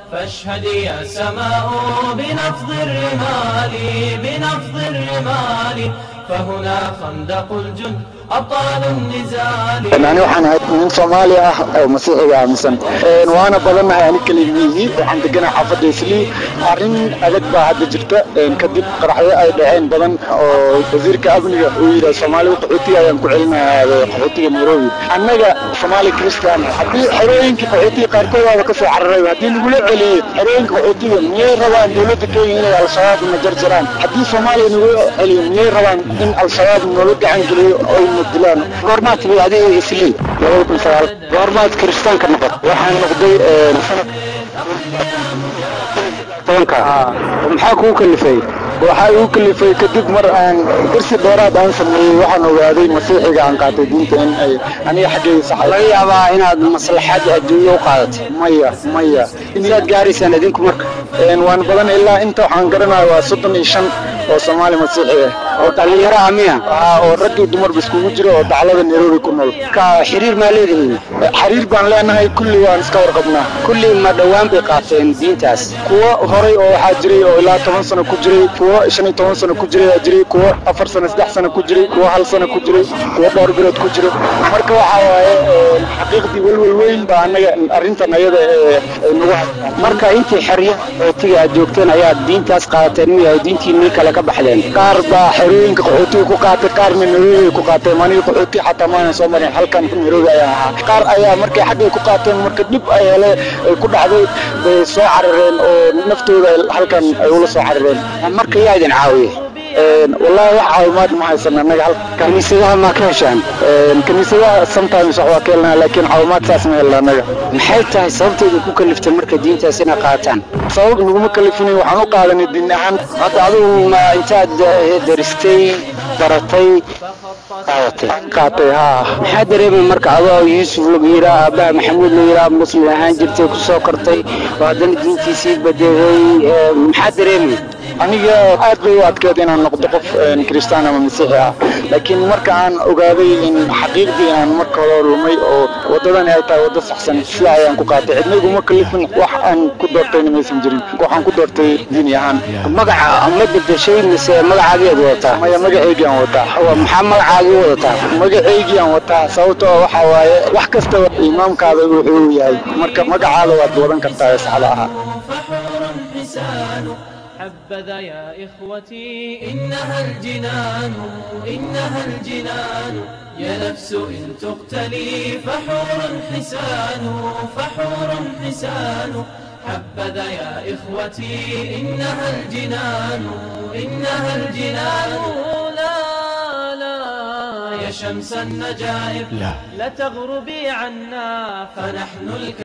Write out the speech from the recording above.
فاشهدي يا سماء بنفض الرمال، بنفض الرمال، فهنا خندق الجند أبطال النزال. Ani waxaan ahay nin Soomaali ah oo Masiixiga aaminsan, waana badannahay. Ani keligii waxaan deganahay xaafadda Islii. Arrin adag baa hadda jirta kadib qaraxyo ay dhaceen badan oo wasiirka amniga uu yidhaha Soomaali qaxootiga ayaan ku celinayaa qaxootiga Nairobi. Annaga Soomaali Christian haddii xerooyinka qaxootiga qaarkood waaba kasoo cararay, haddii lagula celiyo xerooyinka qaxootiga, miyay rabaan dowladda Kenya inay Al-Shabaab na jarjaraan? Haddii Soomaaliya nagula celiyo, miyay rabaan in Al-Shabaab noola gacan geliyo oo na dilaan? Goormaad timid adiga Islii? 2009. Goormaad kiristaanka noqotay? Waxaan noqday sanad 10-ka. Maxaa kugu kalifay? Waxaa igu kalifay kadib mar aan darsi dheeraad aan sameeyey, waxaan ogaaday Masiixiga aan qaatay diinta in ay aniga xaggeyga saxay. Laga yaabaa inaad maslaxad adduunyo u qaadatay? Maya, maya. Intaad gaaraysaan idinku marka? Waan badan, ilaa inta waxaan garanaya waa 35 oo Soomaali Masiixi ah. Oo dhalinyaro ah miya? Haa, oo rag iyo dumarba iskugu jiro oo daclada Nairobi ku nool. Ka xiriir maa leedihiin? Xiriir baan leenahay, kulli waan iska warqabnaa. Kulli ma dhowaan bay qaateen diintaas? Kuwo horay oo waxaa jiray oo ilaa 10 sano ku jiray, kuwo 15 sano ku jiray aa jiray, kuwo 4 sano, 3 sano ku jiray, kuwo hal sano ku jiray, kuwo dhowr bilood ku jiro. Marka waxaa waaye xaqiiqdii welwel weyn baa annaga arrintan ayada ee nagu haysaa. Marka intii xeryo qaxootiga aad joogteen ayaad diintaas qaadateen miya oo diintiinii kale ka baxdeen? Qaar baa xerooyinka qaxootiga ku qaatay, qaarna Nairobi ku qaatay. Maniga qaxooti xataa maanan soo marin, halkan Nairobi ayaan ahaa. Qaar ayaa markay xaggay ku qaateen, marka dhib ay hele ay ku dhacday bay soo carareen oo naftooda halkan ay ula soo carareen. Marka yaa idin caawiye? Wallahi wax caawimaad ma haysan annaga halkan. Kaniisadaha maa ka heshaan? Kaniisadaha sometimes wax waa ka helnaa, laakiin caawimaad saas ma helna annaga. Maxay tahay sababta idinku kaliftay marka diintaas inaad qaataan? Sabab naguma kalifinin, waxaan u qaadanay diin ahaan. Hadda adigu ma intaad daristay, baratay, qaadatay? Qaatay, haa. Maxaa dareemay marka adoo Yuusuf lagu yiraa, aabbaha Maxamuud lagu yiraa, Muslim ahaan jirtay, kusoo kortay oo haddana diintiisii bedelay, maxaa dareemay? Aniga aad bay u adkeed inaan noqdo qof Kristaan ama Masiixi ah, laakiin marka aan ogaaday in xaqiiqdii aan marka hore lumay oo waddadani ay tahay waddo saxsan, sida ayaan ku qaatay. Cidna iguma kalifin, wax aan ku doortayna maysan jirin. Waxaan ku doortay diini ahaan. Magaca ma bedeshay mise magacaagii aad wadataa? Maya, magacaygii aan wataa. Maxaa magacaagii wadataa? Magacaygii aan wataa, sababtoo waxaa waaye wax kastaba imaamkaada wuxuu yahay, marka magacaada waad wadan kartaa ee saxda ahaa. فحور حسان حبذا يا إخوتي، إنها الجنان، إنها الجنان. يا نفس إن تقتلي فحور حسان، فحور حسان. حبذا يا إخوتي، إنها الجنان، إنها الجنان. لا لا يا شمس النجائب، لا، لتغربي عنا فنحن الك